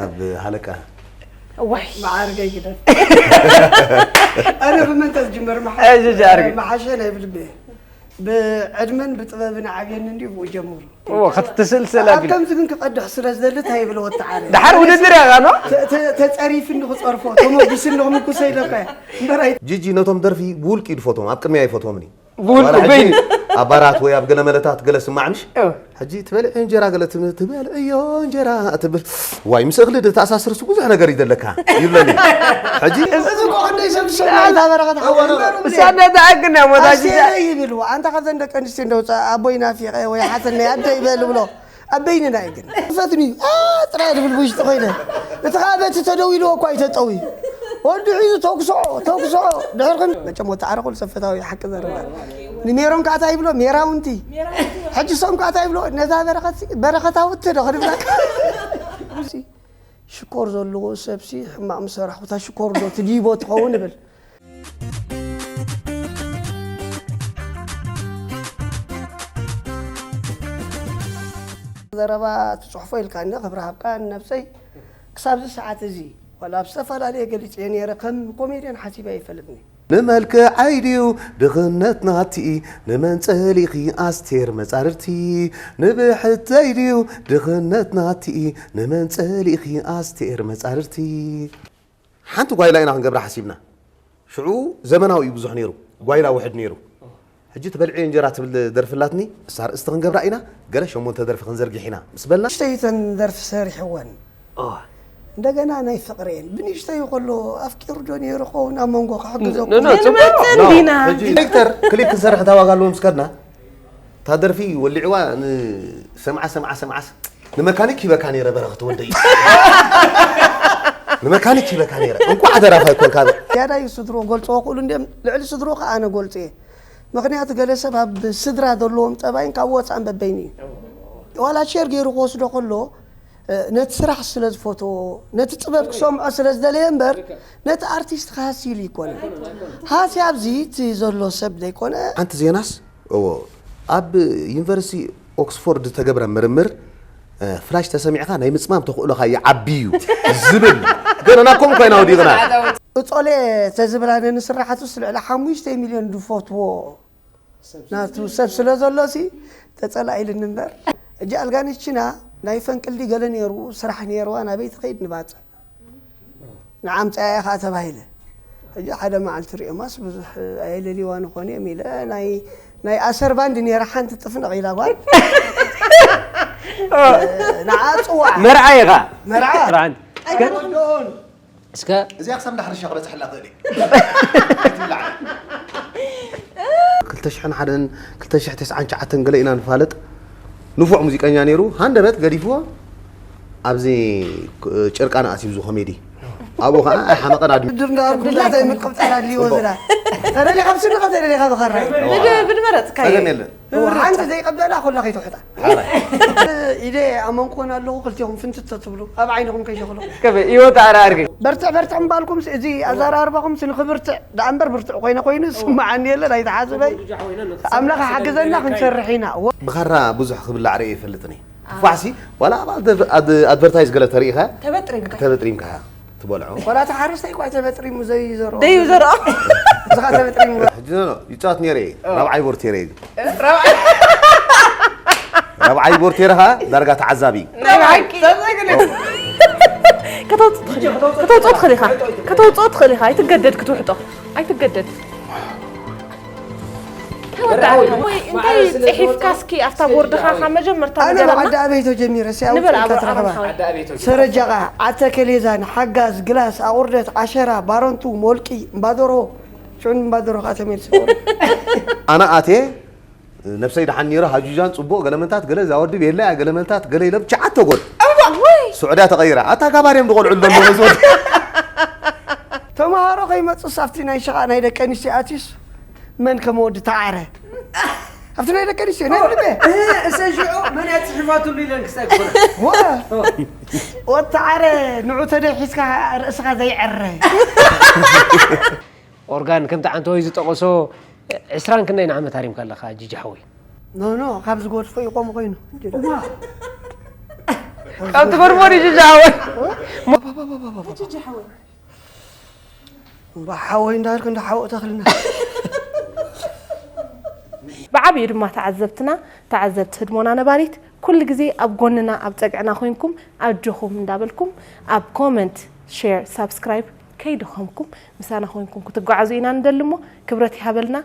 ኣብ ሃለቃ ዋይ መዓርገይ ግደፍ ኣነ ብመንተ ዝጅመር እሺ፣ ጃርጊ። መሓሸ ናይ ብልቤ ብዕድመን ብጥበብን ዓብየኒ እንዲሁ ብኡ ጀምሩ ኦ ክትስልሰል ኣብ ኣቢል ከምዚ ግን ክቐድሕ ስለ ዝደሊ እንታይ ይብል ወተዓረ ድሓር ውድድር ያጋ ነው። ተፀሪፍ እንዲ ክፀርፎ ተሞግስ እንዲ ክምጉሰ ይለካ እምበር ኣይ ጂጂ ነቶም ደርፊ ብውልቂ ይድፈቶም ኣብ ቅድሚያ ይፈትዎም ኒ ብውልቁ በይኑ ኣብ ባራት ወይ ኣብ ገለ መለታት ገለ ስማዕ ምሽ እው። ሕጂ ትበልዕ እንጀራ ገለ ትም- ትበልዕዮ እንጀራ ትብል ዋይ ምስ እኽሊ ዶ ተኣሳስርስ ብዙሕ ነገር ይደለካ ይብለኒ ሕጂ እዚ እኮ ክንደይ ሰብ ዝሰምዕ ኣይታ በረኸት ሓወሩ እሳነ ተኣግና ሞታ ጅጃ ኣስቴረ ይብል ኣንታ ካብዘን ደቂ ኣንስትዮ እንደው ጸ- ኣቦይ ናፊቐ ወይ ሓትነይ ኣደ ይበል ብሎ ኣብ በይንና እዩ ግን ፈትኒ ጥራይ ዝብል ብውሽጢ ኮይነ እቲ ከዓ በቲ ተደዊልዎ እኳ ይተጠዊ ወዲ ሒዙ ተኩስዖ ተኩስዖ ድሕርክን መቸም ወተዓረ ኩሉ ሰብ ፈታዊ ሓቂ ዘረባ ንሜሮን ከዓ እንታይ ይብሎ ሜራውንቲ ሕጂ ሶም ከዓ እንታይ ይብሎ ነዛ በረኸት በረኸታውቲ ዶ ክንብላ ሽኮር ዘለዎ ሰብሲ ሕማቕ ምሰራሕኩታ ሽኮር ዶ ትድይቦ ትኸውን ይብል ዘረባ ትፅሕፎ ኢልካኒ ክብሪ ሃብካ ንነብሰይ ክሳብዚ ሰዓት እዚ ዋላ ኣብ ዝተፈላለየ ገሊፅ እየ ነይረ ከም ኮሜድያን ሓሲበ ኣይፈልጥኒ ንመልክዐይ ድዩ ድኽነት ናትኢ ንመን ጸሊእኺ ኣስቴር መጻርርቲ ንብሕተይ ድዩ ድኽነት ናትኢ ንመን ጸሊእኺ ኣስቴር መጻርርቲ ሓንቲ ጓይላ ኢና ክንገብራ ሓሲብና ሽዑ ዘመናዊ እዩ ብዙሕ ነይሩ ጓይላ ውሕድ ነይሩ ሕጂ ትበልዕዮ እንጀራ ትብል ደርፍላትኒ እሳ ርእስቲ ክንገብራ ኢና ገለ ሸሞንተ ደርፊ ክንዘርግሕ ኢና ምስ በልና ንሽተይተን ደርፊ ሰሪሕወን እንደገና ናይ ፍቅሪ እየን ብንእሽተዩ ከሎ ኣፍቂሩ ዶ ነይሩ ኸውን ኣብ መንጎ ክሕግዞ ኖ፣ ኖ፣ ጽቡቅ። ንመጽእ እንዲና ሕጂ ዳይሬክተር ክሊፕ ክንሰርሕ ተዋጋልዎ ምስ ከድና እታ ደርፊ ወሊዕዋ ንሰምዓ ሰምዓ ሰምዓስ ንመካኒክ ሂበካ ነይረ በረኽቲ ወልደይ ንመካኒክ ሂበካ ነይረ እንቋዕ ደራፋይ ኮንካ ያዳዩ ስድሮ ገልፅዎ ክእሉ እንዲም ልዕሊ ስድሮ ከዓ ኣነ ገልፁ እየ ምክንያቱ ገለ ሰብ ኣብ ስድራ ዘለዎም ጠባይን ካብ ወፃእን በበይኒ እዩ ዋላ ሼር ገይሩ ክወስዶ ከሎ ነቲ ስራሕ ስለ ዝፈትዎ ነቲ ጥበብ ክሰምዖ ስለ ዝደለየ እምበር ነቲ ኣርቲስት ክሃሲ ኢሉ ይኮነ ሃሲ ኣብዚ እቲ ዘሎ ሰብ ዘይኮነ ሓንቲ ዜናስ እዎ ኣብ ዩኒቨርሲቲ ኦክስፎርድ ዝተገብረ ምርምር ፍላሽ ተሰሚዕካ ናይ ምፅማም ተኽእሎኻ ይዓቢ እዩ ዝብል ገና ናብ ከምኡ ኮይና ወዲቕና እጾሌ ተዝብላ ነንስራሓቱስ ልዕሊ ሓሙሽተ ሚልዮን ዝፈትዎ ናቱ ሰብ ስለ ዘሎ ሲ ተጸላኢልኒ እምበር ሕጂ ኣልጋነሽ ቺና ናይ ፈንቅል ድዩ ገለ ነይሩ ስራሕ ነይርዋ ናበይ ትኸይድ ንባጽዕ ንዓምጻያ ኢኻ ተባሂለ ሕጂ ሓደ መዓልቲ ሪኦማስ ብዙሕ ኣየለልዋን ይኾን እዮም ኢለ ናይ ናይ ኣሰር ባንድ ነይራ ሓንቲ ጥፍንቕ ኢላ ጓል ንዓ ጽዋዕ መርዓ ኢኻ መርዓ መርዓ ኣይተወደኦን እስከ እዚኣ ክሳብ ዳሕሪ ሸቕ በፅሐላ ክእል እዩ ክልተ ሽሕን ሓደን ክልተ ሽሕ ተስዓን ትሽዓተን ገለ ኢና ንፋለጥ ንፉዕ ሙዚቀኛ ነይሩ ሃንደበት ገዲፍዎ ኣብዚ ጭርቃን ኣትዩ እዚ ኮሜዲ ኣብኡ ከዓ ኣይሓመቐን ኣድሚ ድር እንዳበልኩ እንታይ ምቅብጣል ኣድልዎ ዝና ተደሊኻ ብስንኻ ተደሊኻ ብኸራይ ብድመረፅካዮ ፀገም የለን ሓንቲ ዘይቀበላ ኩላ ከይትውሕጣ ሓራይ ኢደ ኣመንኮን ኣለኹ ክልቲኹም ፍንትቶ ትብሉ ኣብ ዓይንኹም ከይሸኽሉ ከበ ይወጣ ኣርኣርግ በርትዕ በርትዕ ምባልኩም እዚ ኣዘራርባኹም ንኽብርትዕ ደኣ እምበር ብርትዕ ኮይነ ኮይኑ ዝስምዓኒ የለን ኣይትሓስበይ ኣምላኽ ሓግዘና ክንሰርሕ ኢና ብኻራ ብዙሕ ክብላዕ ርእ ይፈልጥኒ ፋሕሲ ዋላ ኣብ ኣድቨርታይዝ ገለ ተሪኢኻ ተበጥሪምካ ተበጥሪምካ ትበልዖ ወላ እቲ ሓረስታይ ኳ ተበጥሪሙ ዘይዘርኦ ደዩ ዘርኦ እዚ ኸዓ ተበጥሪሙ ሕጂ ኖ ይጫወት ነይረ እየ ራብዓይ ቦርቴረ እዩ ራብዓይ ቦርቴረ ኸዓ ዳርጋ ተዓዛቢ ናይ ብሓቂ ከተውፅኦ ትኽእል ኢኻ ከተውፅኦ ትኽእል ኢኻ ኣይትገደድ ክትውሕጦ ኣይትገደድ ተወዳእ ወይ እንታይ ፅሒፍካ እስኪ ኣብታ ቦርድኻ ካብ መጀመርታ ኣነ ንገረና ብዓዲ ኣበይቶ ጀሚረ ንበል ኣብ ሲያውፅካ ትረኽባ ኣረምሓወይ ሰረጃቓ ዓተ ከሌዛን ሓጋዝ ግላስ ኣቑርደት ዓሸራ ባረንቱ ሞልቂ እምባደሮ ሽዑ እምባደሮ ከዓ ተመልሰ ኣነ ኣትየ ነብሰይ ደሓን ነይረ ሃጁጃን ፅቡቕ ገለመንታት ገለ ዛወዲ ቤላ እያ ገለመንታት ገለ ኢለ ብቻ ዓተጎል ስዑድያ ተቐይራ ኣታ ጋባርዮም ዝቆልዑ ዘሎ መስወድ ተምሃሮ ከይመፁስ ኣብቲ ናይ ሸቓ ናይ ደቂ ኣንስትዮ ኣትዩስ መን ከም ወዲ ተዓረ ኣብቲ ናይ ደቂ ኣንስትዮ ናይ ብልቤ እሰ ሽዑ መን እያ ፅሒፋትሉ ኢለን ክሳይ ክኾና ወ- ወተዓረ ንዑ ተደይ ሒዝካ ርእስኻ ዘይዕረ ኦርጋን ከምቲ ዓንተወይ ዝጠቐሶ ዕስራን ክንደይን ዓመት ሃሪምካ ኣለኻ ጂጂ ሓወይ ኖ ኖ ካብ ዝጎድፎ ይቆም ኮይኑ እዋ ካብ ትበርቦ ድዩ ጅጃ ሓወይ? ሓወይ እንዳልክ እንዳ ሓወ ተክልና ብዓብዩ ድማ ተዓዘብትና ተዓዘብቲ ህድሞና ነባሪት ኩሉ ግዜ ኣብ ጎንና ኣብ ጸግዕና ኮይንኩም ኣጆኹም እንዳበልኩም ኣብ comment share subscribe ከይደኸምኩም ምሳና ኮይንኩም ክትጓዓዙ ኢና ንደሊ እሞ ክብረት ይሃበልና።